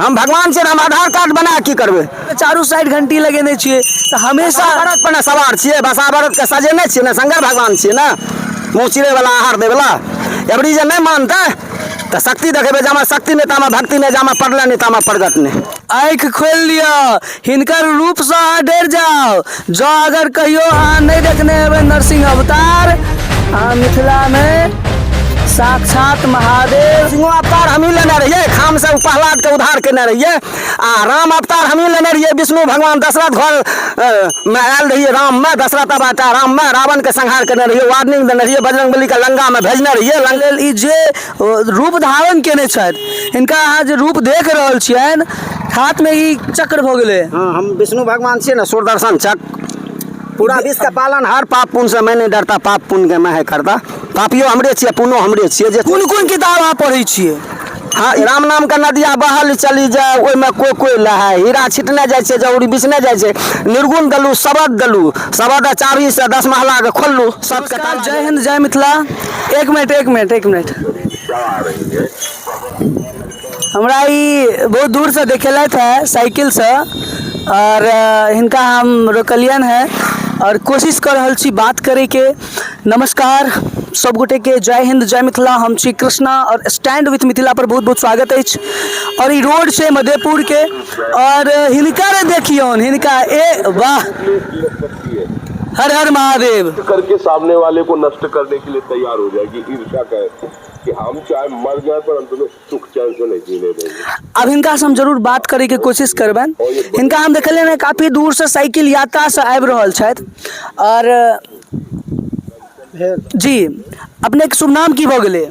हम भगवान छियै, हम आधार कार्ड बना की करबै? चारू साइड घंटी लगेने छियै तऽ हमेशा बरत पर ने सवार छियै, बसा बरत के सजेने छियै ने, शंकर भगवान छियै ने, मुँह चिड़ै वाला आहार दै वाला। एबरी जे नहि मानतै तऽ शक्ति देखेबै, जामे शक्ति नहि तामे भक्ति नहि, जामे पड़ले नहि तामे प्रगट नहि। आँखि खोलि लिअ, हिनकर रूपसँ अहाँ डरि जाउ। जँ अगर कहियो अहाँ नहि देखने हेबै नरसिंह अवतार, अहाँ मिथिलामे साक्षात महादेव सिंहो अवतार हमही लेने रहियै, खाम से प्रहलाद के उद्धार केने रहियै, आ राम अवतार हमही लेने रहियै। विष्णु भगवान दशरथ घर मे आयल रहियै, राम मे दशरथ अवतार राम मे रावण के संहार केने रहियै, वार्निंग देने रहियै, बजरंगबली के लंका मे भेजने रहियै। लेल ई जे रूप धारण केने छथि, हिनका अहाँ जे रूप देख रहल छियनि, हाथमे ई चक्र भऽ गेलै। हाँ, हम विष्णु भगवान छियै ने, सुदर्शन चक्र पूरा विश्व के पालन हर पाप पुण्य से मैं नहीं डरता, पाप पुण्य के मैं है करता। पापियो हमरे छियै, पुण्यो हमरे छियै। जे कोन कोन किताब अहाँ पढ़ै छियै? हाँ, राम नाम के नदिया बहल चली जाए, ओहिमे कोई कोई लहाय, हीरा छिटने जाइ छै, जौरी बिछने जाइ छै। निर्गुण देलू, शबद देलू, शबद आ चाभी से 10 महला के खोललू सबके। नमस्कार, जय हिंद, जय मिथिला। एक मिनट, एक मिनट, एक मिनट। हमरा ई बहुत दूरसँ देखेलथि है साइकिलसँ आओर हिनका हम रोकलियनि है आओर कोशिश कऽ रहल छी बात करैके। नमस्कार सब गोटेके, जय हिंद, जय मिथिला। हम छी कृष्णा आओर स्टैंड विथ मिथिला पर बहुत बहुत स्वागत अछि। आओर ई रोड छै मधेपुरके आओर हिनकर देखियौन हिनका, ए वाह, हर हर महादेव। करके सामने वाले को नष्ट करने के लिए तैयार हो जाएगी। ईर्ष्या का कि हम चाहे मर जाए पर हम तुम्हें सुख चैन से नहीं जीने देंगे। आब हिनकासँ हम जरूर बात करैके कोशिश करबनि। हिनका हम देखलियनि हँ, काफी दूरसँ साइकिल यात्रासँ आबि रहल छथि। आओर जी अपनेके शुभ नाम की भऽ गेलै?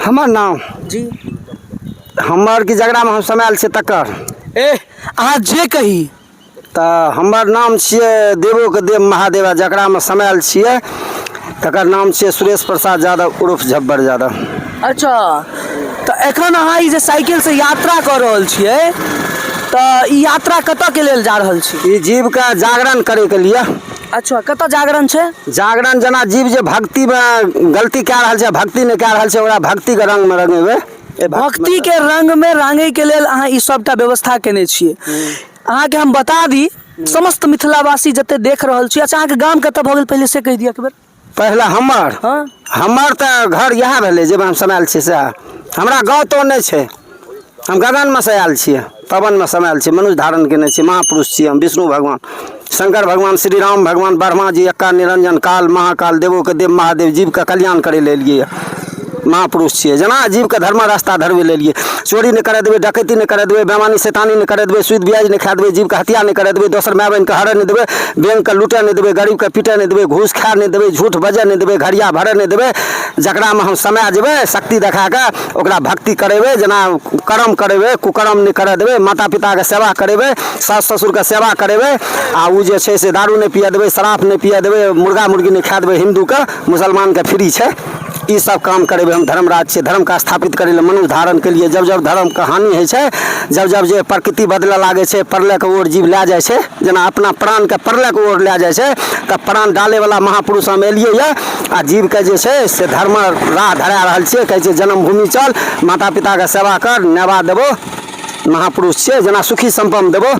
हमर नाम जी हमर कि जकरामे हम समायल छियै तकर? ए अहाँ जे कही। तऽ हमर नाम छियै देवोके देव महादेव, आ जकरामे समायल छियै तकर नाम छियै सुरेश प्रसाद यादव उर्फ झब्बर यादव। अच्छा, तऽ एखन अहाँ ई जे साइकिलसँ यात्रा कऽ रहल छियै, तऽ ई यात्रा कतऽके लेल जा रहल छी? ई जीवके जागरण करैके लिए। अच्छा, कतऽ जागरण छै? जागरण जेना जीव जे भक्तिमे गलती कए रहल छै, भक्ति नहि कए रहल छै, ओकरा भक्तिके रङ्गमे रङ्गेबै। भक्तिके रङ्गमे रङ्गैके लेल अहाँ ई सभटा व्यवस्था केने छियै। अहाँके हम बता दी, समस्त मिथिलावासी जते देख रहल छी। अच्छा, अहाँके गाम कतऽ भऽ गेल पहिले से कहि दिअ एक बेर। पहिले हमर? हाँ। हमर तऽ घर इएह भेलै जाहिमे हम समायल छियै सएह। हमरा गाँव तऽ नहि छै, हम गगनमे से आयल छियै, पवनमे समायल छियै, मनुष्य धारण केने छियै, महापुरुष छियै हम। विष्णु भगवान, शंकर भगवान, श्री राम भगवान, ब्रह्मा जी, एक्का निरंजन काल महाकाल, देवोके देव महादेव, जीवके कल्याण करै लए एलियै, महापुरुष छियै। जेना जीवके धर्म रास्ता धरबै लए एलियै। चोरी नहि करऽ देबै, डकैती नहि करऽ देबै, बेमानी शैतानी नहि करऽ देबै, सूद ब्याज नहि खाए देबै, जीवके हत्या नहि करऽ देबै, दोसर माय बहिनके हरऽ नहि देबै, बैंकके लूटऽ नहि देबै, गरीबके पीटऽ नहि देबै, घूस खाए नहि देबै, झूठ बजऽ नहि देबै, घड़िया भरऽ नहि देबै। जकरामे हम समय जेबै शक्ति देखा कऽ ओकरा भक्ति करेबै, जेना कर्म करेबै, कुकर्म नहि करऽ देबै, माता पिताके सेवा करेबै, सास ससुरके सेवा करेबै, आ ओ जे छै से दारू नहि पिअ देबै, शराब नहि पिअ देबै, मुर्गा मुर्गी नहि खाए देबै। हिन्दूके, मुसलमानके फ्री छै। ई सब काम करेबै। हम धर्मराज छियै, धर्मके स्थापित करै लए मनुष्य धारण केलियै। जब जब धर्मके हानि होइ छै, जब जब जे प्रकृति बदलऽ लागै छै, प्रलयके ओर जीव लए जाइ छै, जेना अपना प्राणके प्रलयके ओर लए जाइ छै, तऽ प्राण डालैवला महापुरुष हम एलियै यऽ आ जीवके जे छै से धर्म राह धरा रहल छियै। कहै छै जन्मभूमि चल, माता पिताके सेवा कर, नेवा देबो, महापुरुष छियै, जेना सुखी सम्पन्न देबो।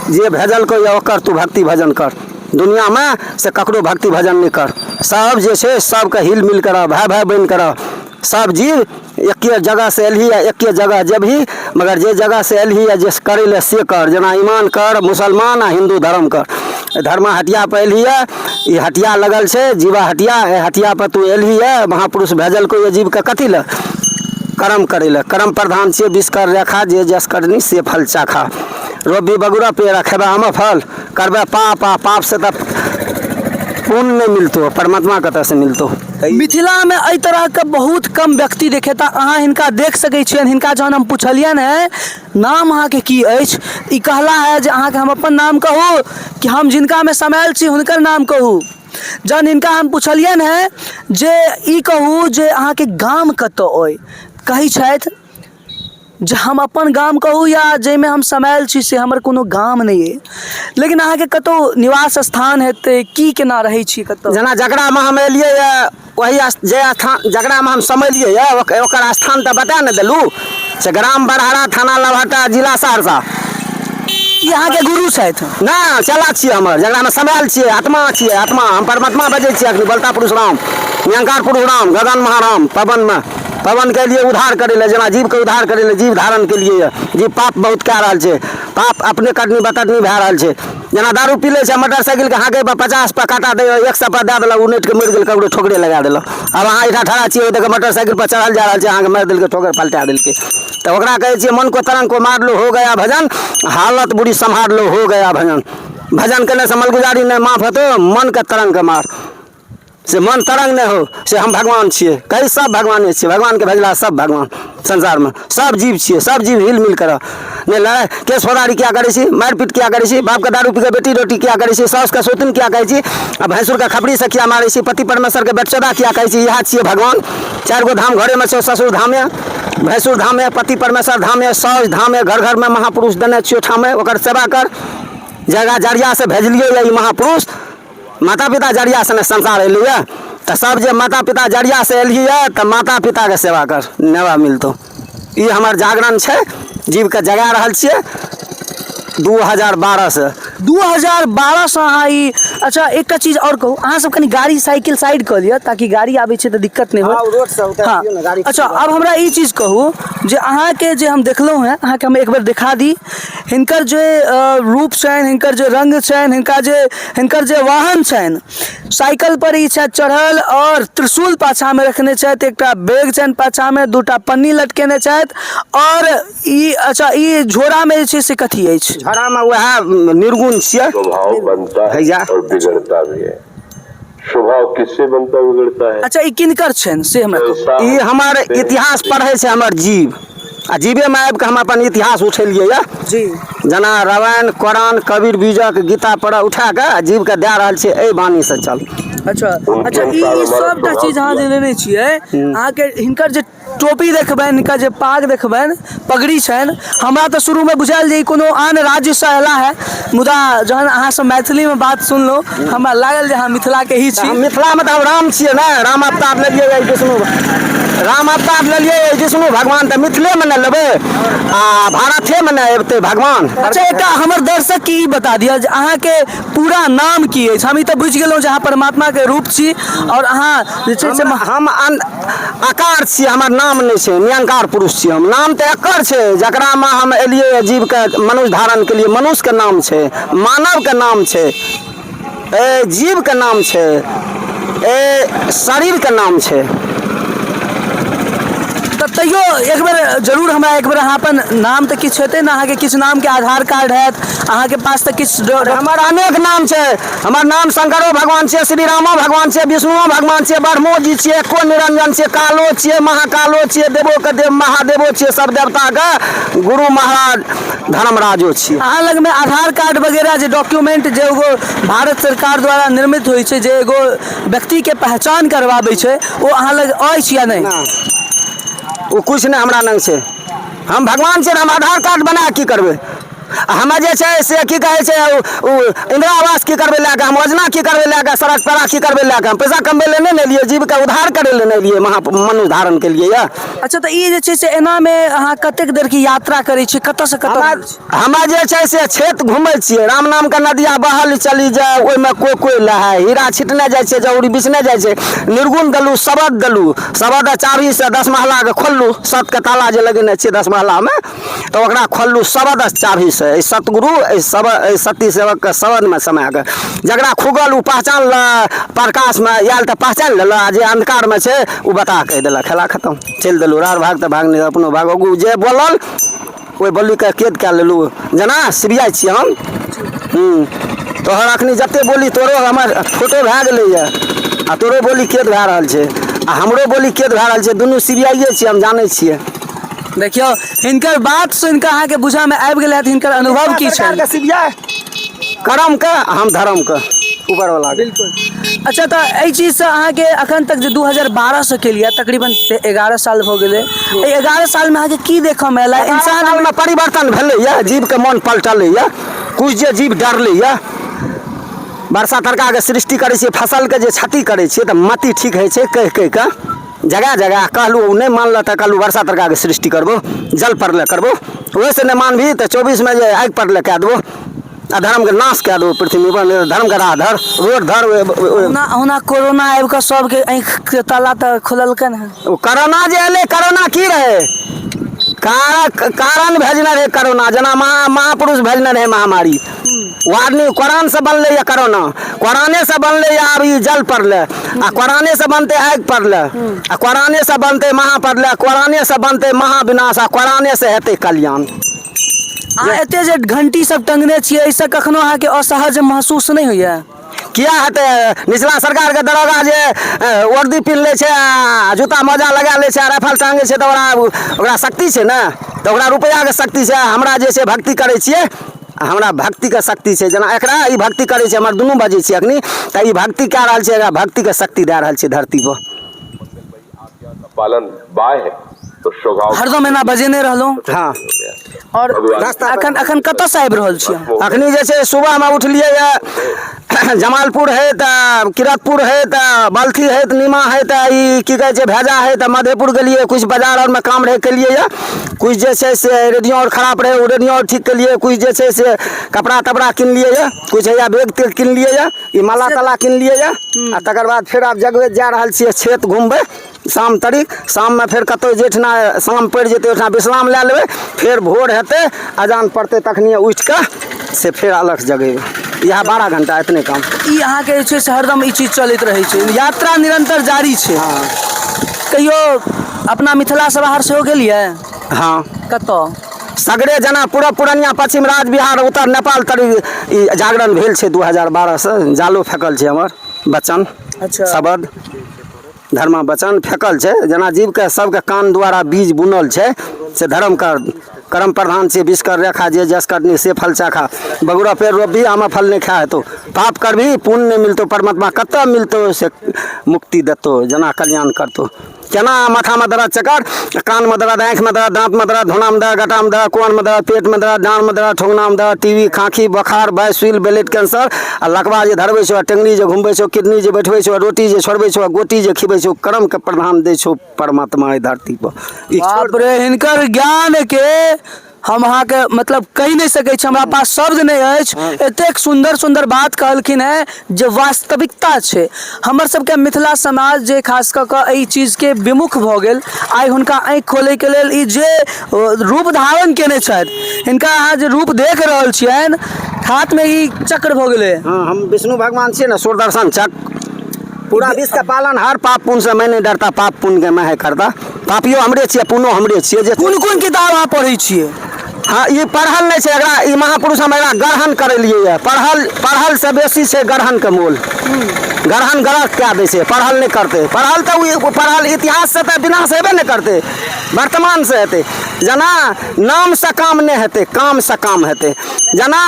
जे भेजलकै यऽ ओकर तू भक्ति भजन कर, दुनिआँमे से ककरो भक्ति भजन नहि कर। सब जे छै सबके हिल मिल कऽ रह, भाय भाय बनि कऽ रह। सब जीव एके जगहसँ एलही आ एके जगह जेबही, मगर जे जगहसँ एलही आ जे करै लए से कर, जेना ईमान कर, मुसलमान आ हिन्दू धर्म कर। धर्मा हटिया पर एलही यऽ, ई हटिया लगल छै जीवा हटिया, एहि हटिया पर तू एलही यऽ। महापुरुष भेजलकै यऽ जीवके कथी लए? कर्म करै लए। कर्म प्रधान छियै, विष कर रेखा, जे जस करनी से फल चाखा। रोपबी बगुरा पेड़ आ खेबै आमक फल, करबै पाप आ पापसँ तऽ पुण्य नहि मिलतौ, परमात्मा कतऽसँ मिलतौ? मिथिलामे एहि तरहके बहुत कम व्यक्ति देखेता। अहाँ हिनका देख सकै छियनि। हिनका जहन हम पुछलियनि हेँ, नाम अहाँके की अछि, ई कहला है जे अहाँके हम अपन नाम कहू कि हम जिनकामे समायल छी हुनकर नाम कहू? जहन हिनका हम पुछलियनि हेँ जे ई कहू जे अहाँके गाम कतऽ अइ, कहै छथि जे हम अपन गाम कहू या जाहिमे हम समायल छी से हमर कोनो गाम नहि अइ। लेकिन अहाँके कतहु निवास स्थान हेतै की, केना रहै छी कतऽ? जेना जकरामे हम एलियै यऽ ओही जे स्थान जकरामे हम समेलियै यऽ ओकर स्थान तऽ बता ने देलहुँ। से ग्राम बरहरा, थाना लभटा, जिला सहरसा। ई अहाँके गुरु छथि? ना, चला छियै हमर, जकरामे समायल छियै, आत्मा छियै, आत्मा। हम परमात्मा बजै छियै अखनी, बलता पुरुष राम, निरंकार पुरुष राम, गगन महाराम, पवनमे पवनके लिए उद्धार करै लए, जेना जीवके उद्धार करै लए जीव धारण के लिए। जीव पाप बहुत कए रहल छै, पाप अपने कटनी बतटनी भए रहल छै। जेना दारू पी लै छै, मोटरसाइकिलके हाँकै पर 50 पर काटा दै, 100 पर दए देलक, उनटि कऽ मरि गेल, ककरो ठोकरे लगा देलक। आब अहाँ एहिठाम ठड़ा छियै, ओहि देखियौ मोटरसाइकिल पर चढ़ल जा रहल छै, अहाँके मारि देलकै, ठोकर पलटा देलकै। तऽ ओकरा कहै छियै मन को तरंग को मार लो, हो गया भजन, हालत बुरी सम्हार लो, हो गया भजन। भजन केने से मलगुजारी नहि माफ हेतौ, मनके तरंगके मार, से मन तरंग नहि हो। से हम भगवान छियै, कही सब भगवाने छियै। भगवानके भजला सब भगवान, संसारमे सब जीव छियै, सब जीव हिल मिल कर। नहि लड़ाइ केस फौदारी किया करै छी? मारि पीट किया करै छी? बापके दारू पी कऽ बेटी रोटी किया करै छी? साउसके सोतिन किया कहै छी? आ भैंसुरके खपड़ीसँ किया मारै छी? पति परमेश्वरके बेटचोदा किया कहै छी? इएह छियै भगवान। 4 गो धाम घरेमे छौ, ससुर धामे, भैंसुर धामे, पति परमेश्वर धामे, साउस धामे। घर घरमे महापुरुष देने छियौ ठामे, ओकर सेवा कर। जगह जरियासँ भेजलियै ई महापुरुष, माता पिता जरियासँ ने संसार एलैए। तऽ सब जे माता पिता जरियासँ एलही तऽ माता पिताके सेवा कर, नेवा मिलतौ। ई हमर जागरण छै, जीवके जगा रहल छियै 2012सँ। 2012सँ अहाँ ई। अच्छा, एकटा चीज आओर कहू, अहाँ सब कनि गाड़ी साइकिल साइड कऽ लिअ ताकि गाड़ी आबै छै तऽ दिक्कत नहि हो। रोडसँ। हँ, अच्छा, आब हमरा ई चीज कहू जे अहाँके जे हम देखलहुँ हेँ, अहाँके हम एक बेर देखा दी हिनकर जे रूप छनि, हिनकर जे रङ्ग छनि, हिनकर जे वाहन छनि। साइकिल पर ई छथि चढ़ल आओर त्रिशूल पाछामे रखने छथि, एकटा बैग छनि पाछामे, दूटा पन्नी लटकेने छथि आओर ई, अच्छा, ई झोरामे जे छै से कथी अछि? झोरामे उएह निर्गुण छियै। स्वभाव बनता है भैया। और बिगड़ता भी है। स्वभाव किससे बनता बिगड़ता है? अच्छा, ई किनकर छनि से हमरा कहू। जैसा ई हम हमर करते हैं, इतिहास पढ़ै छै हमर जीव, आ जीवेमे आबि कऽ हम अपन इतिहास उठेलियै यऽ। जेना रामायण, कुरान, कबीर बीजक गीता पर उठा कऽ आ जीवके दए रहल छियै, एहि वाणीसँ चल। अच्छा उनके अच्छा, ई अनुसार ई हमारा सबटा स्वभाव चीज अहाँ जे हुआ। लेने छियै, अहाँके हिनकर जे टोपी देखबनि, हिनकर जे पाग देखबनि, पगड़ी छनि, हमरा तऽ शुरूमे बुझायल जे ई कोनो आन राज्यसँ अयला है, मुदा जहन अहाँसँ मैथिलीमे बात सुनलहुँ, हमरा लागल जे अहाँ मिथिलाके ही छी। हम मिथिलामे तऽ हम राम छियै ने। राम अवतार लेलियै यऽ, विष्णु राम अवतार लेलियै यऽ, विष्णु भगवान तऽ मिथिलेमे ने लेबै आ भारतेमे ने अबितै भगवान। अच्छा, एकटा हमर दर्शक के ई बता दिअ जे अहाँके पूरा नाम की अछि। हम ई तऽ बुझि गेलहुँ जे अहाँ परमात्माके रूप छी आओर अहाँ जे छै से हम आकार छियै, हमर नाम नहि छै। निरंकार पुरुष छियै हम। नाम तऽ एकर छै जकरामे हम एलियै जीवके मनुष्य धारण के लिए। मनुष्यके नाम छै, मानवके नाम छै, ए जीवके नाम छै, ए शरीरके नाम छै। तऽ तैयो एक बेर जरूर हमरा एक बेर अहाँ अपन नाम तऽ किछु हेतै ने अहाँके, किछु नामके आधार कार्ड हैत अहाँके पास तऽ किछु हमर अनेक नाम छै। हमर नाम शंकरो भगवान छियै, श्री रामो भगवान छियै, विष्णुओ भगवान छियै, ब्रह्मो जी छियै, एको निरंजन छियै, कालो छियै, महाकालो छियै, देवो के देव महादेवो छियै, सब देवताके गुरु महाराज धर्मराजो छियै। अहाँ लगमे आधार कार्ड वगैरह जे डॉक्यूमेंट जे एगो भारत सरकार द्वारा निर्मित होइ छै, जे एगो व्यक्तिके पहचान करबाबै छै, ओ अहाँ लग अछि या नहि? ना, ओ किछु नहि हमरा लग छै। हम भगवान छियै, हम आधार कार्ड बना की करबै? आ हमे जे छै से की कहै छै, ओ इन्दिरा आवास की करबै लए कऽ? हम योजना की करबै लए कऽ? सड़क पेड़ा की करबै लए कऽ? हम पैसा कमबै लए नहि ने एलियै, जीवके उद्धार करै लए ने एलियै, महा मनुष्य धारण केलियै यऽ। अच्छा, तऽ ई जे छै से एनामे अहाँ कतेक देरके यात्रा करै छियै, कतऽसँ कतऽ? हमरा जे छै से क्षेत्र घुमै छियै। राम नामके नदिया बहल चली जाय, ओहिमे कोइ कोइ लहाय हीरा छिटने जाइ छै, जौरी बिछने जाइ छै। निर्गुण देलहुँ, शबद देलहुँ, शबद आ चाभीसँ 10 महलाके खोललहुँ। सतके ताला जे लगेने छियै 10 महलामे, तऽ ओकरा खोललहुँ शबद आ चाभीसँ। एहि सतगुरु, एहि सब, एहि सती सेवकके शबदमे समाके जकरा खुगल ओ पहचान ल, प्रकाशमे आयल तऽ पहचान लेलक, आ जे अन्धकारमे छै ओ बता कहि देलक। खेला खतम, चलि देलहुँ। रार भाग तऽ भाग, नहि अपनो भाग। ओ जे बोलल ओहि बोलीके कैद कए लेलहुँ, जेना सीबीआई छियै हम। तोहर अखनी जते बोली तोरो हमर फोटो भए गेलैए, आ तोरो बोली कैद भए रहल छै आ हमरो बोली कैद भए रहल छै। दुनू सीबीआईए छियै, हम जानै छियै। देखियौ, हिनकर बात सुनि कऽ अहाँके बुझामे आबि गेल हैत हिनकर अनुभव की छनि। सीबीआई करमके, हम धर्मके, ऊपर वाला। बिल्कुल। अच्छा, तऽ एहि चीजसँ अहाँके अखन तक जे 2012सँ केलियै, तकरीबन 11 साल भऽ गेलै, एहि 11 सालमे अहाँके की देखऽमे एलै इंसान? इंसानमे परिवर्तन भेलैए, जीवके मन पलटलैए, किछु जे जीव डरलैए। वर्षा तरकाके सृष्टि करै छियै, फसलके जे क्षति करै छियै तऽ मति ठीक होइ छै कहि कहि कऽ। जगह जगह कहलहुँ, ओ नहि मानलक तऽ कहलहुँ वर्षा तरकाके सृष्टि करबो, जल प्रलय करबो। ओहिसँ नहि मानबही तऽ 24मे जे आगि प्रलय कए देबो आ धर्मके नाश कए देबो पृथ्वी पर। धर्मके राह धर, रोड धर। ओना ओना कोरोना आबि कऽ सबके आँखिके ताला तऽ खोललकनि हँ। ओ कोरोना जे एलै, कोरोना की रहै? कारण भेजने रहै कोरोना, जेना महापुरुष भेजने रहै महामारी। वार्निंग कोरानसँ बनलै यऽ कोरोना, कोरानेसँ बनलै यऽ। आब ई जल पड़लै आ कोरानेसँ बनतै आगि पड़लै आ कोरानेसँ बनतै महा पड़लै, कोरानेसँ बनतै महाविनाश आ कोरानेसँ हेतै कल्याण। अहाँ एते जे घंटी सब टंगने छियै, एहिसँ कखनो अहाँके असहज महसूस नहि होइया? किया हेतै? निचला सरकारके दरोगा जे वर्दी पिन्ह लै छै आ जूता मोजा लगा लै छै आ राइफल टाँगै छै, तऽ ओकरा ओकरा शक्ति छै ने, तऽ ओकरा रुपैआके शक्ति छै। हमरा जे छै भक्ति करै छियै, हमरा भक्तिके शक्ति छै। जेना एकरा ई भक्ति करै छै, हमर दुनू बजै छियै अखनी, तऽ ई भक्ति कए रहल छै, एकरा भक्तिके शक्ति दए रहल छै धरतीपर। पालन बाय है तो स्वभाव हरदम एना बजेने रहलहुँ? हँ। आओर रास्ता अखन अखन कतऽसँ आबि रहल छी अहाँ? अखनी जे छै सुबहमे उठलियै यऽ, जमालपुर है तऽ किरतपुर है तऽ बल्थी है तऽ नीमा है तऽ ई की कहै छै भेजा है, तऽ मधेपुर गेलियै। किछु बाजार आरमे काम रहै, केलियै यऽ। किछु जे छै से रेडियो आर खराब रहै, ओ रेडियो आर ठीक केलियै। किछु जे छै से कपड़ा तपड़ा किनलियै यऽ, किछु हैया बैग तेग किनलियै यऽ, ई माला ताला किनलियै यऽ। आ तकर बाद फेर आब जगबैत जा रहल छियै, खेत घुमबै शाम तरीक। शाममे फेर कतहु जाहिठिना शाम पड़ि जेतै, ओहिठिना विश्राम लए लेबै। फेर भोर हेतै, अजान पड़तै, तखनिए उठि कऽ से फेर अलग जगेबै। इएह 12 घंटा एतने काम। ई अहाँके जे छै से हरदम ई चीज चलैत रहै छै, यात्रा निरन्तर जारी छै? हँ। कहियो अपना मिथिलासँ बाहर सेहो गेलियै? हँ। कतऽ? सगरे, जेना पूरब पूर्णिया, पश्चिम राज बिहार, उत्तर नेपाल तक ई जागरण भेल छै। 2012सँ जालो फेकल छै हमर वचन। अच्छा। शब्द धर्मा वचन फेकल छै, जेना जीवके सबके कान द्वारा बीज बुनल छै से धर्म कर कर्म प्रधान छै। विष कर रेखा जे जस करनी से फल चाखा। बगुरा पेड़ रोपबी, आमा फल नहि खा हेतौ। पाप करबी, पुण्य नहि मिलतौ। परमात्मा कतऽ मिलतौ से मुक्ति देतौ, जेना कल्याण करतौ। केना माथामे दर्द, चक्कर, कानमे दर्द, आँखिमे दर्द, दाँतमे दर्द, धोनामे दर्द, गटामे दर्द, कोनमे दर्द, पेटमे दर्द, डाँड़मे दर्द, ठोंगनामे दर्द, टीबी, खाँसी, बोखार, बाइसुल, ब्लड कैंसर आ लकवा जे धरबै छौ, आ टेंगनी जे घुमबै छौ, किडनी जे बैठबै छौ, आ रोटी जे छोड़बै छौ, आ गोटी जे खिबै छौ, कर्मके प्रधान दै छौ परमात्मा एहि धरतीपर। ई बाप रे, हिनकर ज्ञानके हम अहाँके मतलब कहि नहि सकै छी, हमरा पास शब्द नहि अछि। एतेक सुन्दर सुन्दर बात कहलखिन हेँ जे वास्तविकता छै। हमर सबके मिथिला समाज जे खास कऽ कऽ एहि चीजके विमुख भऽ गेल, आइ हुनका आँखि खोलैके लेल ई जे रूप धारण केने छथि, हिनका अहाँ जे रूप देख रहल छियनि, हाथमे ई चक्र भऽ गेलै। हँ, हम विष्णु भगवान छियै ने, सुदर्शन चक्र पूरा विश्व के पालन हर पाप पुण्य से मैं नहीं डरता, पाप पुण्य के मैं है करता। पापियो हमरे छियै, पुण्यो हमरे छियै जे। कोन कोन किताब अहाँ पढ़ै छियै? हँ, ई पढ़ल नहि छै एकरा, ई महापुरुष हम एकरा ग्रहण करेलियै यऽ। पढ़ल पढ़ल से बेसी छै ग्रहणके मोल। ग्रहण गलत कए दै छै, पढ़ल नहि करतै। पढ़ल तऽ ओ पढ़ल इतिहाससँ तऽ विनाश हेबे नहि करतै, वर्तमानसँ हेतै। जेना नामसँ काम नहि हेतै, कामसँ काम हेतै। जेना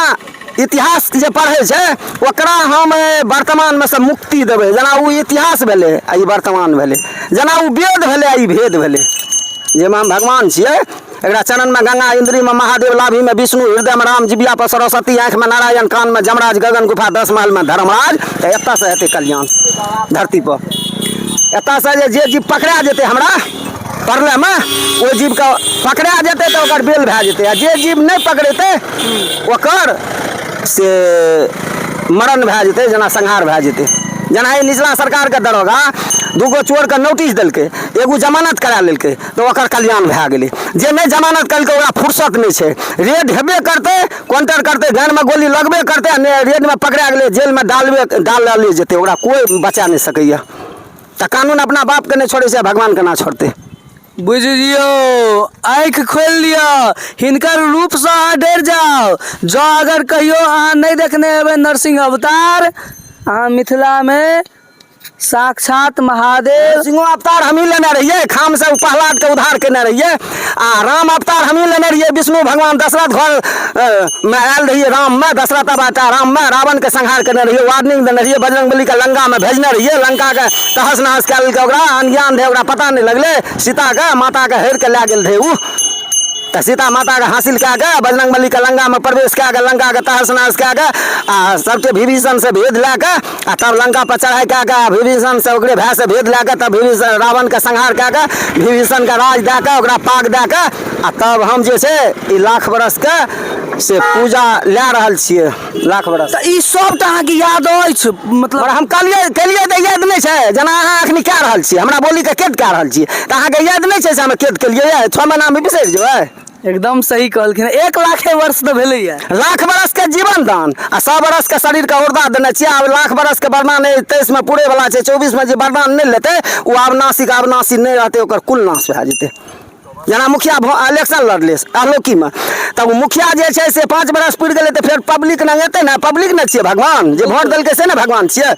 इतिहास जे पढ़ै छै, ओकरा हम वर्तमानमे से मुक्ति देबै। जेना ओ इतिहास भेलै आ ई वर्तमान भेलै, जेना ओ वेद भेलै आ ई भेद भेलै। जाहिमे हम भगवान छियै, एकरा चरणमे गंगा, इन्द्रीमे महादेव, लाभीमे विष्णु, हृदयमे राम, जिबिया पर सरस्वती, आँखिमे नारायण, कानमे जमराज, गगन गुफा 10 महलमे धर्मराज। तऽ एतऽसँ हेतै कल्याण धरतीपर। एतऽसँ जे जे जीव पकड़ा जेतै हमरा प्रलयमे, ओहि जीवके पकड़ा जेतै तऽ ओकर बेल भए जेतै, आ जे जीव नहि पकड़ेतै ओकर से मरण भए जेतै, जेना संहार भए जेतै। जेना ई निचला सरकारके दरोगा दूगो चोरके नोटिस देलकै, एगो जमानत करा लेलकै, तऽ ओकर कल्याण भए गेलै। जे नहि जमानत केलकै, ओकरा फुर्सत नहि छै। रेड हेबे करतै, काउंटर करतै, गानमे गोली लगबे करतै आ नहि रेडमे पकड़ा गेलै, जेलमे डालबे डालले जेतै, ओकरा कोइ बचा नहि सकैए। तऽ कानून अपना बापके नहि छोड़ै छै, भगवान केना छोड़तै? बुझि लियौ, आँखि खोलि लिअ, हिनकर रूपसँ अहाँ डरि जाउ। जँ अगर कहियो अहाँ नहि देखने हेबै नरसिंह अवतार, अहाँ मिथिलामे साक्षात महादेव। सिंहो अवतार हमही लेने रहियै, खामसँ ओ प्रहलादके उद्धार केने रहियै, आ राम अवतार हमही लेने रहियै। विष्णु भगवान दशरथ घर मे आयल रहियै, राममे, दशरथ अवतार राममे रावणके संहार केने रहियै, वार्निंग देने रहियै, बजरंगबलीके लंकामे भेजने रहियै। लंकाके तहस नहस कए लेलकै, ओकरा अनज्ञान रहै, ओकरा पता नहि लगलै। सीताके माताके हेर के लए गेल रहै ओ। तऽ सीता माताके हासिल कए कऽ बजरंग बलीके लंकामे प्रवेश कए कऽ लंकाके तहस नहस कए कऽ आ सबके विभीषणसँ भेद लए कऽ आ तब लंका पर चढ़ाइ कए कऽ विभीषणसँ ओकरे भायसँ भेद लए कऽ तब विभीषण रावणके संहार कए कऽ विभीषणके राज दए कऽ ओकरा पाग दए कऽ आ तब हम जे छै ई लाख बरसके से पूजा लए रहल छियै लाख बरस। तऽ ई सबटा अहाँके याद अछि मतलब? पर हम कहलियै केलियै तऽ याद नहि छै, जेना अहाँ एखनी कए रहल छियै हमरा बोलीके केद कए रहल छियै तऽ अहाँके याद नहि छै से हम केद केलियै यऽ 6 महीनामे बिसरि जेबै? एकदम सही कहलखिन, 1 लाखे वर्ष तऽ भेलैया। लाख बरसके जीवन दान आ 100 बरसके शरीरके औरदा देने छियै। आब लाख बरसके वरदान अइ 23मे पूरे वला छै, 24मे जे वरदान नहि लेतै ओ आब नासिक अविनाशी नहि रहतै, ओकर कुल नाश भए जेतै। जेना मुखिया इलेक्शन लड़लै अहलोकीमे, तब मुखिया जे छै से 5 बरस पुरि गेलै तऽ फेर पब्लिक लग एतै ने, पब्लिक ने छियै भगवान, जे वोट देलकै से ने भगवान छियै।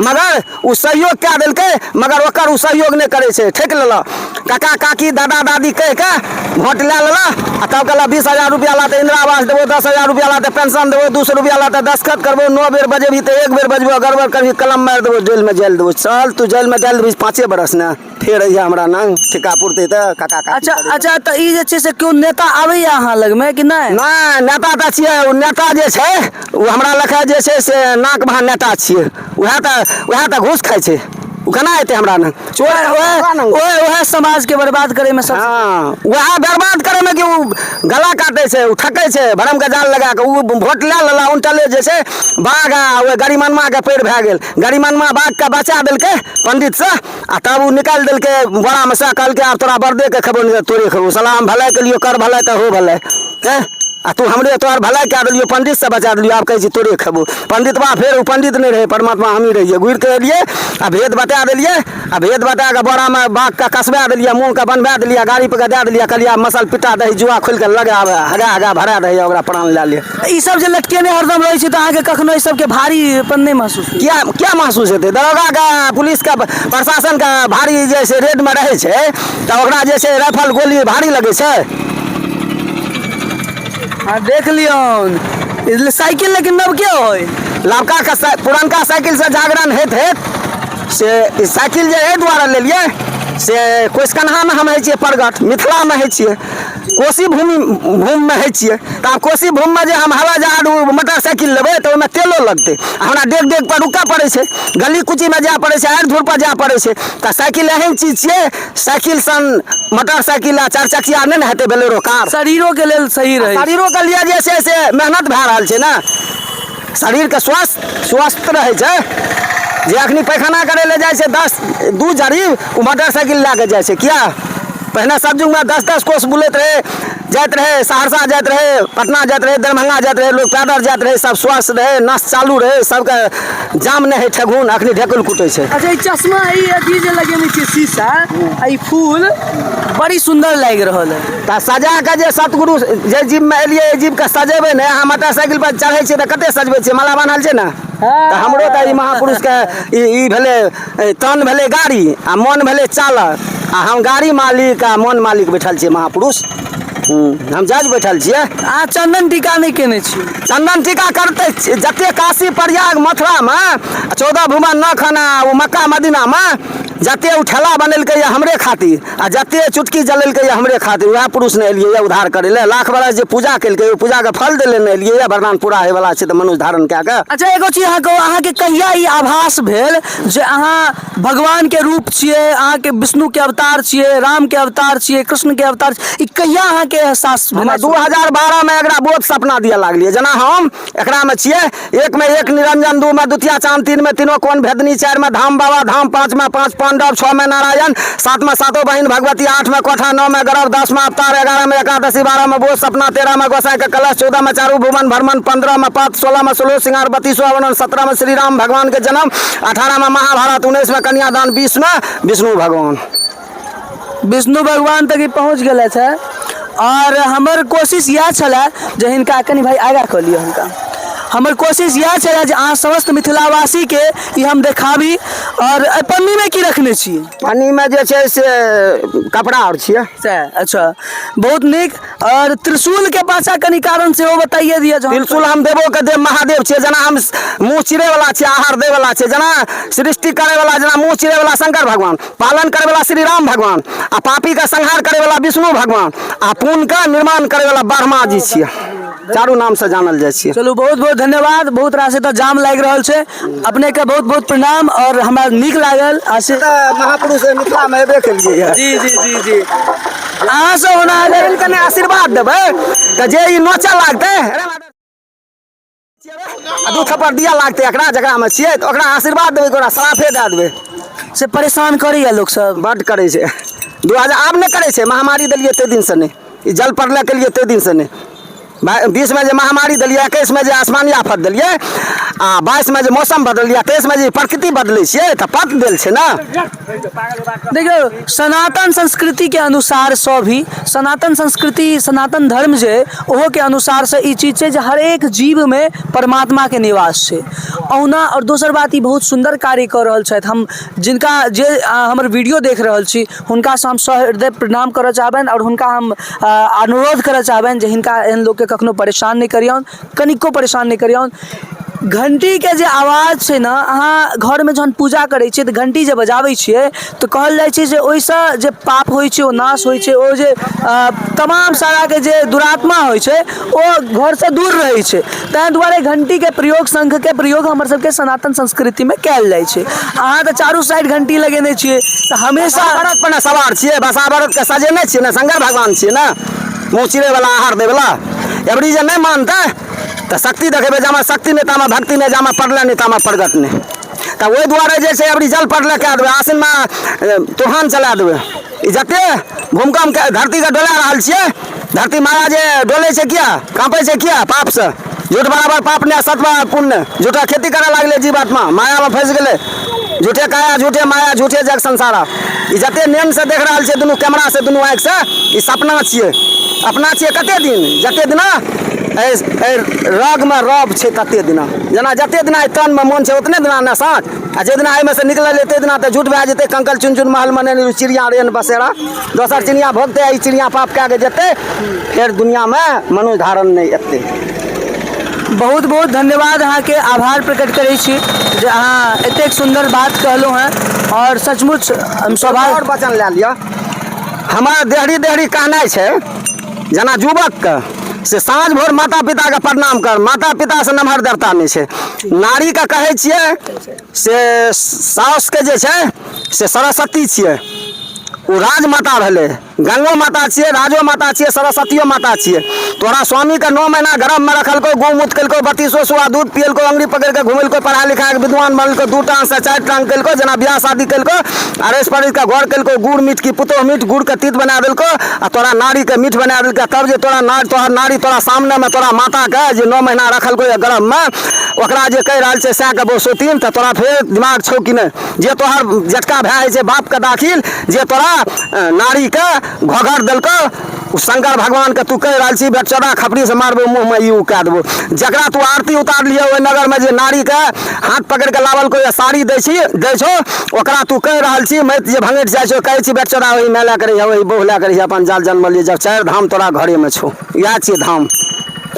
मगर ओ सहयोग कए देलकै, मगर ओकर ओ सहयोग नहि करै छै, ठकि लेलक काका काकी दादा दादी कहि कऽ वोट लए लेलक आ तब कहलक 20,000 रुपैआ ला तऽ इन्दिरा आवास देबौ, 10,000 रुपैआ ला तऽ पेंशन देबौ, 200 रुपैआ ला तऽ दस्तखत करबौ, 9 बेर बजेबही तऽ 1 बेर बजबौ, गड़बड़ करबही कलम मारि देबौ, जेलमे डालि देबौ। चल तू जेलमे डालि देबही 5 बरस ने, फेर अइहे हमरा नंग ठिका पुरतै तऽ काका काकी अच्छा करै। अच्छा, तऽ ई जे छै से केओ नेता आबैया अहाँ लगमे कि नहि? नहि, नेता तऽ छियै, ओ नेता जे छै ओ हमरा लखा जे छै से नाक भाँ नेता छियै, उएह तऽ घूस खाइ छै, ओ केना एतै हमरा नंग? चोर ओएह ओएह ओएह समाजके बर्बाद करैमे सब। हँ, उएह बर्बाद करैमे कि ओ गला काटै छै, ओ ठकै छै भरमके जाल लगा कऽ। ओ वोट लए लेला उनटले जे छै बाघ आ ओहि गरीमनमाके पैर भए गेल, गरीमनमा बाघके बचा देलकै पंडितसँ आ तब ओ निकालि देलकै बोरामे से, कहलकै आब तोरा बरदेके खेबौ नहि तऽ तोरे खेबौ, साला हम भलाइ केलियौ, कर भलाइ तऽ हो भलाइ। हँ, आ तू हमरे तोहर भलाइ कए देलियौ, पंडितसँ बचा देलियौ, आब कहै छी तोरे खेबौ। पंडितबा फेर ओ पंडित नहि रहै, परमात्मा हमही रहियै। घुरि कऽ एलियै आ भेद बता देलियै आ भेद बता कऽ बोरामे बाघके कसबा देलियै, मुँहके बनबा देलियै, गाड़ी पर के दए देलियै, कहलियै आब मसल पिटा दही, जुआ खोलि कऽ लगा आबै, हगा हगा भरा दही, ओकरा प्राण लए ले। ई सब जे लटकेने हरदम रहै छै तऽ अहाँके कखनो ई सबके भारीपन नहि महसूस होइया? किया किया महसूस हेतै? दरोगाके पुलिसके प्रशासनके भारी जे छै रेडमे रहै छै तऽ ओकरा जे छै राइफल गोली भारी लगै छै। हँ, देख लियौन साइकिल लेकिन नवके होइ। नवका के पुरनका साइकिलसँ जागरण होइत होइत से ई साइकिल जे एहि दुआरे लेलियै से कोशिकन्हामे हम होइ छियै प्रगट, मिथिलामे होइ छियै, कोशी भूमि भूमिमे होइ छियै, तऽ आब कोशी भूमिमे जे हम हवाई जहाज मोटरसाइकिल लेबै तऽ ओहिमे तेलो लगतै आ हमरा डेग डेग पर रुकऽ पड़ै छै, गली कूचीमे जाय पड़ै छै, आड़ि धूर पर जाय पड़ै छै। तऽ साइकिल एहन चीज छियै, साइकिल सन मोटरसाइकिल आ चारि चकिया नहि ने हेतै, बेलेरो कार। शरीरोके लेल सही रहै छै। शरीरोके लिए जे छै से मेहनत भए रहल छै ने, शरीरके स्वस्थ स्वस्थ रहै छै। जे अखनी पैखाना करै लए जाइ छै 10 2 जरीब, ओ मोटरसाइकिल लए कऽ जाइ छै। किया? पहिने सब युगमे 10-10 कोस बुलैत रहै, जाइत रहै, सहरसा जाइत रहै, पटना जाइत रहै, दरभंगा जाइत रहै, लोक पैदल जाइत रहै, सब स्वस्थ रहै, नस चालू रहै, सबके जाम नहि होइ ठेहुन, अखनी ढेकुल कुटै छै। अच्छा, ई चश्मा ई अथी जे लगेने छियै शीशा आ ई फूल बड़ी सुन्दर लागि रहल है। तऽ सजा कऽ जे सतगुरु जे जीवमे एलियै, एहि जीवके सजेबै ने। अहाँ मोटरसाइकिल पर चढ़ै छियै तऽ कते सजबै छियै, माला बान्हल छै ने? तऽ हमरो तऽ ई महापुरुषके ई भेलै तन भेलै गाड़ी आ मन भेलै चालक, आ हम गाड़ी मालिक आ मन मालिक बैठल छियै महापुरुष, हम जज बैठल छियै। अहाँ चंदन टीका नहि केने छियै? चंदन टीका करतै जते काशी प्रयाग मथुरामे 14 भुवन नखाना ओ मक्का मदीनामे जते ओ ठेला बनेलकै यऽ हमरे खातिर आ जते चुटकी जलेलकै यऽ हमरे खातिर, उएह पुरुष ने एलियै यऽ उद्धार करै लए। लाख बरस जे पूजा केलकै ओहि पूजाके फल दै लए ने एलियै यऽ, वरदान पूरा होइवला छै तऽ मनुष्य धारण कए कऽ। अच्छा, एगो चीज अहाँ कहू, अहाँके कहिया ई आभास भेल जे अहाँ भगवानके रूप छियै, अहाँके विष्णुके अवतार छियै, रामके अवतार छियै, कृष्णके अवतार छियै, ई कहिया अहाँके एहसास हमरा भेल? 2012मे एकरा बोध सपना दिअ लागलियै। जेना हम एकरामे छियै, 1 में 1 निरंजन, 2 में द्वितीय चांद, 3 में तीनों कोण भेदनी, 4 में धाम बाबा धाम, 5 में 5 पांडव, 6 में नारायण, 7 में सातों बहिन भगवती, 8 में कोठा, 9 में गर्भ, 10 में अवतार, 11 में एकादशी, 12 में बोध सपना, 13 में गोसाई के कलश, 14 में चारू भुवन भ्रमण, 15 में पात, 16 में 16 सिंगार, 32 वर्णन, 17 में श्री राम भगवान के जन्म, 18 में महाभारत, 19 में कन्यादान, 20 में विष्णु भगवान। विष्णु भगवान तक ई पहुँच गेल छै। आओर हमर कोशिश इएह छलै जे हिनका कनि भाइ आगाँ कऽ लिअ हिनका। हमर कोशिश इएह छलै जे अहाँ समस्त मिथिलावासीके ई हम देखाबी। आओर एहि पन्नीमे की रखने छी? पन्नीमे जे छै से कपड़ा आओर छियै। सएह, अच्छा, बहुत नीक। आओर त्रिशूलके पाछा कनि कारण सेहो बताइए दिअ। जहन त्रिशूल हम देवो के देव महादेव छियै। जेना हम मुँह चिरै वाला छियै, आहार दै वाला छियै, जेना सृष्टि करै वाला, जेना मुँह चिरै वाला शंकर भगवान, पालन करै वाला श्री राम भगवान, आ पापी के संहार करै वाला विष्णु भगवान, आ पुण्य के निर्माण करै वाला ब्रह्मा जी छियै। चारू नाम से जानल जाइ छियै। चलू, बहुत बहुत धन्यवाद। बहुत रास एतऽ जाम लागि रहल छै। अपने के बहुत बहुत प्रणाम और हमरा नीक लागल। महापुरुष मिथिला में एबे केलियै। जी जी जी जी, अहाँ सब ओना अगर कने आशीर्वाद देबै तऽ जे ई नोचऽ लागतै आ दू थप्पड़ दिया लागतै एकरा, जकरामे छियै, तऽ ओकरा आशीर्वाद देबै, ओकरा श्रापे दए देबै। से परेशान करैया लोक सब? बड्ड करै छै। 2000 आब नहि करै छै, महामारी देलियै ताहि दिनसँ नहि, ई जल प्रलय केलियै ताहि दिनसँ नहि। 20मे जे महामारी देलियै, 21मे जे आसमानी आफत देलियै, आ 22मे जे मौसम बदललियै, 23मे जे प्रकृति बदलै छियै, तऽ पत देल छै ने। देखियौ, सनातन संस्कृतिके अनुसारसँ भी, सनातन संस्कृति, सनातन धर्म जे ओहोके अनुसारसँ ई चीज छै जे हरेक जीवमे परमात्माके निवास छै। अहुना आओर दोसर बात, ई बहुत सुन्दर कार्य कऽ रहल छथि। हम जिनका जे हमर वीडियो देख रहल छी, हुनकासँ हम सहृदय प्रणाम करऽ चाहबनि आओर हुनका हम अनुरोध करऽ चाहबनि जे हिनका एहन लोकके कखनो परेशान नहि करियौन, कनिको परेशान नहि करियौन। घण्टीके जे आवाज छै ने, अहाँ घरमे जहन पूजा करै छियै तऽ घण्टी जे बजाबै छियै तऽ कहल जाइ छै जे ओहिसँ जे पाप होइ छै ओ नाश होइ छै, ओ जे तमाम साराके जे दुरात्मा होइ छै ओ घरसँ दूर रहै छै। ताहि दुआरे घण्टीके प्रयोग, शङ्खके प्रयोग हमर सबके सनातन संस्कृतिमे कयल जाइ छै। अहाँ तऽ चारू साइड घण्टी लगेने छियै तऽ हमेशा बरद पर ने सवार छियै, बसा बरदके सजेने छियै ने, शंकर भगवान छियै ने, मुँह चिरैवला, आहार दैवला। एबरी जे नहि मानतै तऽ शक्ति देखेबै। जामे शक्ति नहि तामे भक्ति नहि, जामे पड़लै नहि तामे प्रगट नहि। तऽ ओहि दुआरे जे छै अबरी जल पड़लै कए देबै, आसिनमे तूफान चला देबै। ई जते भूकम्पके धरतीके डोला रहल छियै, धरती माया जे डोलै छै किया, काँपै छै किया? पापसँ। झूठ बराबर पाप नहि, सत बराबर पुण्य। झूठा खेती करऽ लागलै, जीवात्मा मायामे फँसि गेलै। झूठे काया, झूठे माया, झूठे जग संसारा। ई जते नेनसँ देख रहल छियै दुनू कैमरासँ, दुनू आँखिसँ, ई सपना छियै, अपना छियै। कते दिन? जते दिना एहि रगमे रब छै तते दिना। जेना जते दिना एहि तनमे मोन छै ओतने दिना ने साँझ, आ जे दिना एहिमे से निकलल ताहि दिना तऽ झूठ भए जेतै। कंकल चुन चुन महलमे नहि चिड़िया रेन बसेरा, दोसर चिड़िया भोगतै। ई चिड़िया पाप कए कऽ जेतै, फेर दुनियामे मनुष्य धारण नहि एतै। बहुत बहुत धन्यवाद, अहाँके आभार प्रकट करै छी जे अहाँ एतेक सुन्दर बात कहलहुँ हेँ आओर सचमुच हम सौभाग्य। आओर वचन लए लिअ। हमर देहरी देहरी कहनाइ छै जेना युवकके से साँझ भोर माता पिताके प्रणाम कर, माता पितासँ नमहर देवता नहि छै। नारीके कहै छियै से साउसके जे छै से सरस्वती छियै, ओ राजमाता भेलै। गंगो माता छियै, राजो माता छियै, सरस्वतियो माता छियै। तोरा स्वामीके 9 महीना गर्भमे रखलकौ, गौमूत केलकौ, 32 सुआ दूध पियलकौ, अंगुरी पकड़ि कऽ घुमेलकौ, पढ़ा लिखा कऽ विद्वान बनेलकौ, 2 टांगसँ 4 टांग केलकौ, जेना बियाह शादी केलकौ, अड़ोस पड़ोसके घर केलकौ, गुड़ मीठ की पुतोह मीठ, गुड़के तीत बना देलकौ आ तोरा नारीके मीठ बना देलकै। तब जे तोरा नारी, तोहर नारी तोरा सामनेमे तोरा माताके जे 9 महीना रखलकौ गर्भमे, ओकरा जे कहि रहल छै सएहके बहुसोतीन, तऽ तोरा फेर दिमाग छौ कि नहि? जे तोहर जेठका भाय होइ छै बापके दाखिल, जे तोरा नारीके घघर देलकौ, ओ शंकर भगवानके तू कहि रहल छी बेटचोदा खपड़ीसँ मारबो मुँहमे, ई ओ कए देबो। जकरा तू आरती उतारलियै ओहि नगरमे, जे नारीके हाथ पकड़ि कऽ लाबलकौ या साड़ी दै छी दै छौ, ओकरा तू कहि रहल छी मति जे भंगठि जाइ छौ, कहै छी बेटचोदा ओहि माय लए कऽ रहिहे, ओहि बहु लए कऽ रहिहे, अपन जाल जन्मलियै। जब 4 धाम तोरा घरेमे छौ, इएह छियै धाम,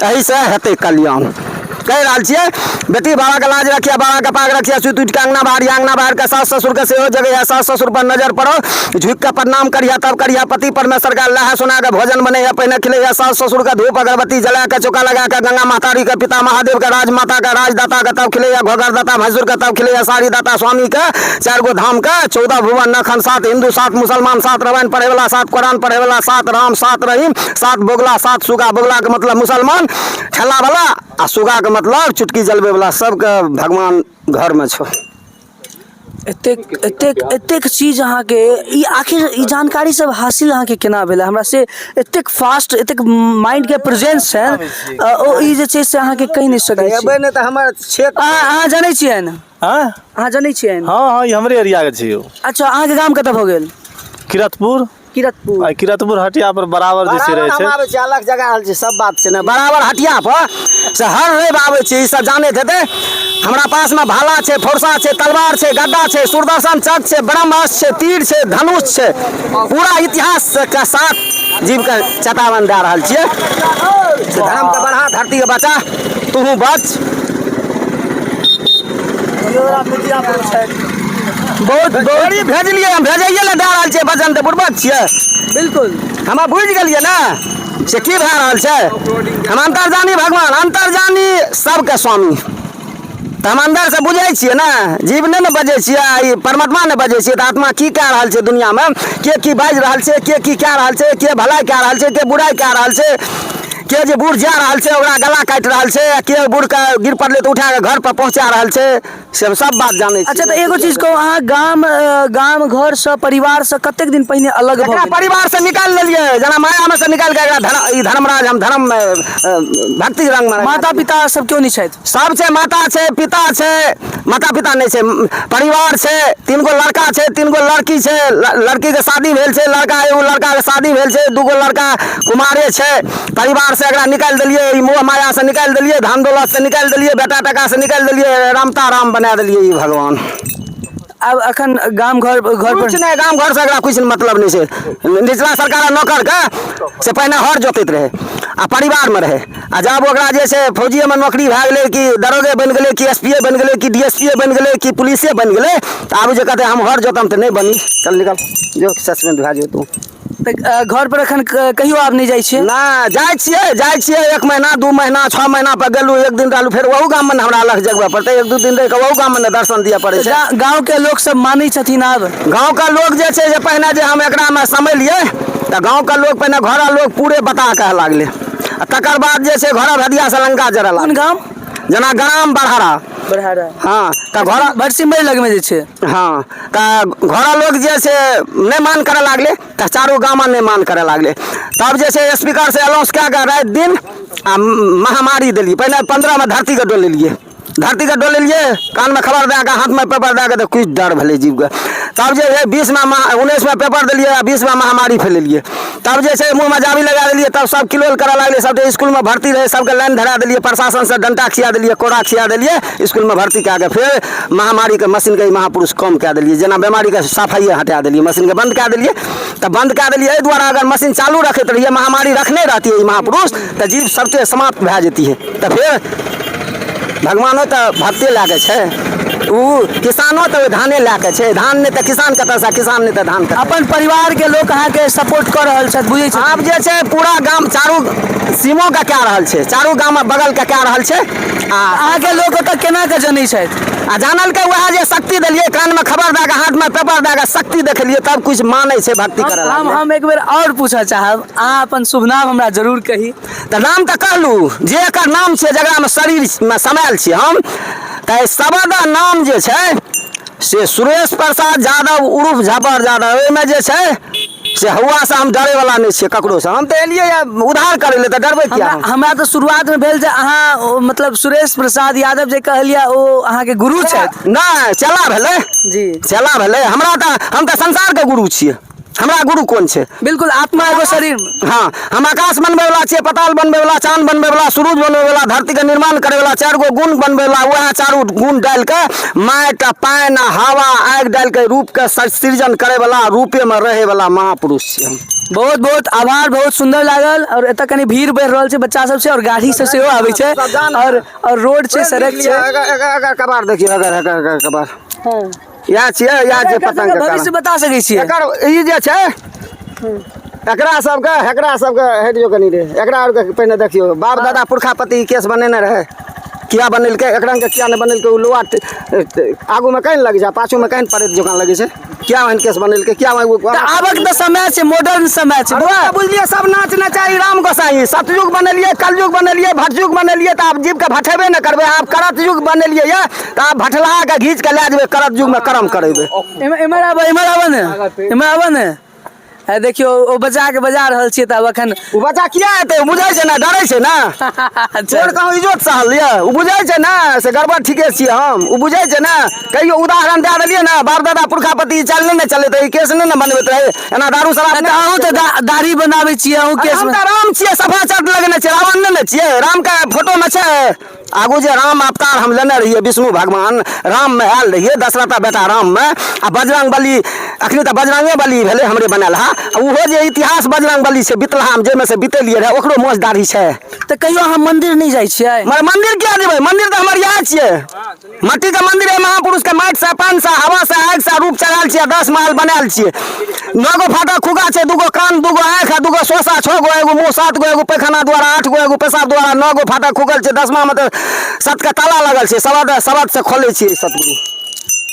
एहिसँ हेतै कल्याण। कहि रहल छियै, बेटी बाबाके लाज रखिया, बाबाके पाग रखिया, सुति उठि कऽ अङ्गना बाहरिया, अङ्गना बाहर कऽ सास ससुरके सेहो जगैया, सास ससुर पर नजर पड़ो, झुकि कऽ प्रणाम करिया तब करिया। पति परमेश्वर के लहा सुना कऽ भोजन बनैया, पहिने खिलैया। सास ससुरके धूप अगरबत्ती जला कऽ, चौका लगा कऽ, गंगा महतारीके, पिता महादेवके, राजमाताके, राजदाताके तब खिलैया, घोघर दाता भैंसुरके तब खिलैया, साड़ी दाता स्वामीके, 4 गो धामके, 14 भुवन नखन, 7 हिन्दू 7 मुसलमान, 7 रामायण पढ़ैवला, 7 कुरान पढ़ैवला, 7 राम 7 रहीम, 7 बोगला 7 सुगा। बोगलाके मतलब मुसलमान ठेलावला आ सुगाके मतलब चुटकी जलबैवला, सबके भगवान घरमे छौ। एतेक एतेक एतेक चीज अहाँके ई आखिर ई जानकारी सब हासिल अहाँके केना भेलै? हमरा से एतेक फास्ट, एतेक माइंडके प्रेजेंस छै ओ ई जे छै से अहाँके कहि नहि सकै छी। एबै नहि तऽ हमर क्षेत्र। अहाँ जनै छियनि? आँय? अहाँ जनै छियनि? हँ हँ, ई हमरे एरियाके छियै। अच्छा, अहाँके गाम कतऽ भऽ गेल? किरतपुर। किरतपुर। आ किरतपुर हटिया पर बराबर जे छै बराबर रहै हम छै। आबै छियै, अलग जगह आयल छै, सब बात छै ने। बराबर हटिया पर से हर रवि आबै छै, ई सब जानैत हेतै। हमरा पासमे भाला छै, फौरसा छै, तलवार छै, गद्दा छै, सुदर्शन चक्र छै, ब्रह्मास्त्र छै, तीर छै, धनुष छै। पूरा इतिहास के साथ जीवके चेतावन दए रहल छियै से धर्मके बढ़ा, धरतीके बचा, तूहू बच। बहुत बहुत गरीब भेजलियै, हम भेजैये लए दए रहल छियै वचन, तऽ बुड़बक छियै। बिल्कुल। हमरा बुझि गेलियै ने से की भए रहल छै। हम अंतर्जानी भगवान, अंतर्जानी सबके स्वामी, तऽ हम अन्दरसँ बुझै छियै ने। जीव नहि ने बजै छियै, ई परमात्मा ने बजै छियै। तऽ आत्मा की कए रहल छै दुनिआँमे, के की बाजि रहल छै, के की कए रहल छै, के भलाइ कए रहल छै, के बुराइ कए रहल छै, के जे बूढ़ जा रहल छै ओकरा गला काटि रहल छै, आ के बूढ़के गिर पड़लै तऽ उठा कऽ घर पर पहुँचा रहल छै, से सब बात जानै अच्छा, तऽ एगो चीज कहू, अहाँ गाम गाम घरसँ परिवारसँ कतेक दिन पहिने अलग भऽ एकरा गेलियै? परिवारसँ निकालि लेलियै, जेना मायामे से निकालि कऽ एकरा धर्म, ई धर्मराज हम धर्ममे भक्ति रंगमे। माता पिता सब केओ नहि छथि? सब छै, माता छै, पिता छै, माता पिता नहि छै, परिवार छै, 3 गो लड़का छै, 3 गो लड़की छै। लड़कीके शादी भेल छै, लड़का, एगो लड़काके शादी भेल छै, 2 गो लड़का कुमारे छै। परिवारसँ एकरा निकालि देलियै, ई मोह मायासँ निकालि देलियै, धन दौलतसँ निकालि देलियै, बेटा टाकासँ निकालि देलियै, रामता राम बना देलियै ई भगवान। आब एखन गाम घर घर पर किछु नहि, गाम घरसँ एकरा किछु मतलब नहि छै। निचला सरकार नौकरके से पहिने हर जोतैत रहै आ परिवारमे रहै, आ जब ओकरा जे छै फौजिएमे नौकरी भए गेलै, कि दरोगे बनि गेलै, कि एस पी ए बनि गेलै, कि डी एस पी ए बनि गेलै, कि पुलिसे बनि गेलै, तऽ आब जे कहतै हम हर जोतम तऽ नहि बनी, चल निकल जो, सस्पेंड भए जेतौ। तऽ घर पर एखन कहियो आब नहि जाइ छियै? नहि जाइ छियै, जाइ छियै 1 महीना, 2 महीना, 6 महीना पर गेलहुँ, एक दिन रहलहुँ, फेर ओहू गाममे ने हमरा अलग जगबऽ पड़तै, 1-2 दिन रहि कऽ ओहू गाममे ने दर्शन दिअ पड़ै छै। गाँवके लोक सब मानै छथिन आब? गाँवके लोक जे छै जे पहिने जे हम एकरामे समेलियै तऽ गाँवके लोक पहिने घरक लोक पूरे बता कहऽ लागलै, आ तकर बाद जे छै घरक भदियासँ लंका जरऽ कोन लागल। गाम? जेना ग्राम बड़हरा। बड़हरा। हँ, तऽ घर भटसिमैर लगमे जे छै। हँ, तऽ घरक लोक जे से नहि मान करऽ लागलै, तऽ चारू गाममे नहि मान करऽ लागलै। तब जे छै स्पीकरसँ अनाउंस कए कऽ राति दिन आ महामारी देलियै। पहिने 15मे धरतीके डोलेलियै, धरतीके डोलेलियै, कानमे खबर दए कऽ, हाथमे पेपर दए कऽ, तऽ किछु डर भेलै जीवके। तब जे है 20मे, 19मे पेपर देलियै आ 20मे महामारी फैलेलियै। तब जे छै मुँहमे जाबी लगा देलियै, तब सब किलोल करऽ लागलै। सबके इसकुलमे भर्ती रहै, सबके लाइन धरा देलियै, प्रशासनसँ डंटा खिया देलियै, कोड़ा खिया देलियै, इसकुलमे भर्ती कए कऽ फेर महामारीके मशीनके ई महापुरुष कम कए देलियै। जेना बेमारीके सफाइए हटा देलियै, मशीनके बन्द कए देलियै। तऽ बन्द कए देलियै एहि दुआरे, अगर मशीन चालू रखैत रहियै, महामारी रखने रहतियै ई महापुरुष, तऽ जीव सबके समाप्त भए जैतियै। तऽ फेर भगवानो तऽ भक्ते लए कऽ छै, ओ किसानो तऽ ओहि धाने लए कऽ छै। धान नहि तऽ किसान कतऽसँ, किसान नहि तऽ धान कतऽ? अपन परिवारके लोक अहाँके सपोर्ट कऽ रहल छथि, बुझै छथिन? आब जे छै पूरा गाम चारू सीमोके कए रहल छै, चारू गामक बगलके कए रहल छै। आ अहाँके लोक ओतऽ केना कऽ जनै छथि? आ जानलकै वएह जे शक्ति देलियै, कानमे खबर दए कऽ, हाथमे पेपर दए कऽ शक्ति देखेलियै, तब किछु मानै छै, भक्ति करऽ हम लागलै। हम एक बेर आओर पूछऽ चाहब, अहाँ अपन शुभ नाम हमरा जरूर कही। तऽ नाम तऽ कहलहुँ जे एकर नाम छै, जकरामे शरीरमे समायल छी हम, तऽ सबद नाम जे छै से सुरेश प्रसाद यादव उर्फ झापर यादव। ओहिमे जे छै से हौआसँ हम डरैवला नहि छियै ककरोसँ। हम तऽ एलियै उद्धार करै लए, तऽ डरबै किया हम? हमरा तऽ शुरुआतमे भेल जे अहाँ ओ, मतलब सुरेश प्रसाद यादव जे कहलियै ओ अहाँके गुरु छथि। नहि, चेला भेलै। जी, चेला भेलै हमरा तऽ, हम तऽ संसारके गुरु छियै, हमरा गुरु कोन छै? बिल्कुल, आत्मा एगो शरीर। हँ, हम आकाश बनबैवला छियै, पताल बनबैवला, चाँद बनबैवला, सूरज बनबैवला, धरतीके निर्माण करैवला, 4 गो गुण बनबैवला। उएह चारू गुण डालि कऽ, माटि आ पानि आ हवा आगि डालि कऽ रूपके सृजन करैवला, रूपेमे रहैवला महापुरुष छियै हम। बहुत बहुत आभार, बहुत सुन्दर लागल। और एतऽ कनि भीड़ बढ़ि रहल छै, बच्चा सब छै और गाड़ी सब सेहो आबै छै और रोड छै, सड़क छै। एकर कबार देखियौ, एकर एकर एकर कबार इएह छियै, इएह छियै पतंग के। भविष्य बता सकै छियै? एकर ई जे छै, एकरा सबके हटि जो कनि रे। एकरा आरके पहिने देखियौ, बाप दादा पुरखा पति ई केस बनेने रहै, किया बनेलकै? एकरा के किया नहि बनेलकै? ओ लोहा आगूमे कनि लगै छै आ पाछूमे कनि पड़ैत जकाँ लगै छै। किया ओहन केस बनेलकै? किया ओहन? तऽ आबक तऽ समय छै, मॉडर्न समय छै बौआ। बुझलियै, सब नाच नचाई राम गोसाई। सतयुग बनेलियै, कलयुग बनेलियै, भटयुग बनेलियै, तऽ आब जीवके भटेबे नहि करबै। आब करत युग बनेलियै यऽ, तऽ आब भटलाहा के घीच के लए जेबै, करत युगमे कर्म करेबै। एम्हर एम्हर आबऽ, एम्हर आबऽ ने, एम्हर आबऽ ने। हे देखियौ ओ बच्चा के बजा रहल छियै तऽ आब एखन ओ बच्चा किया एतै ओ बुझै छै ने डरै छै ने चोर कहूँ इजोत सहल यऽ ओ बुझै छै ने से गड़बड़ ठीके छियै हम ओ बुझै छै ने कहियो उदाहरण दए देलियै ने बाप दादा पुरखा पति ई चाल नहि ने चलैत रहै ई केस नहि ने बनबैत रहै एना दारू शराब तऽ अहूँ तऽ दाढ़ी बनाबै छियै अहूँ केस हम तऽ राम छियै सफा चट लगेने छियै रावण नहि ने छियै रामके फोटोमे छै आगू जे राम अवतार हम लेने रहियै विष्णु भगवान राममे आयल रहियै दशरथा बेटा राममे आ बजरंग बली अखनी तऽ बजरंगे बली भेलै हमरे बनायल हा ओहो जे इतिहास बजरंग बली छै बितलहामे जाहिमे से बितेलियै रहए ओकरो मोछ दाढ़ी छै। तऽ कहियो अहाँ मंदिर नहि जाइ छियै? मगर मंदिर किया जेबै, मंदिर तऽ हमर इएह छियै मट्टी के मंदिर है महापुरुष के माटि से पानि से हवा से आगि से रूप चढ़ायल छियै 10 महल बनायल छियै 9 गो फाटक खुगा छै 2 गो कान 2 गो आँखि आ 2 गो सोसा 6 गो एगो मुँह 7 गो एगो पैखाना द्वारा 8 गो एगो पेशाब द्वारा 9 गो फाटक खुगल छै 10मा मे तऽ सत के ताला लगल छै शब्द शब्द से खोलै छियै सतगुरु।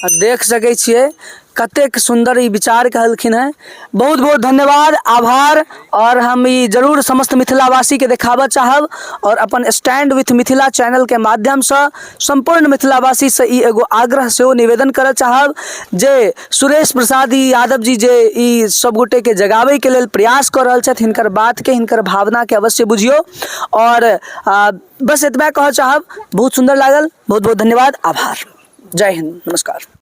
आ देख सकै छियै कतेक सुन्दर ई विचार कहलखिन हेँ। बहुत बहुत धन्यवाद आभार आओर हम ई जरूर समस्त मिथिलावासीके देखाबऽ चाहब आओर अपन स्टैंड विथ मिथिला चैनलके माध्यमसँ सम्पूर्ण मिथिलावासीसँ ई एगो आग्रह सेहो निवेदन करऽ चाहब जे सुरेश प्रसाद यादव जी जे ई सब गोटेके जगाबैके लेल प्रयास कऽ रहल छथि हिनकर बातके हिनकर भावनाके अवश्य बुझियौ आओर बस एतबे कहऽ चाहब बहुत सुन्दर लागल बहुत बहुत धन्यवाद आभार जय हिन्द नमस्कार।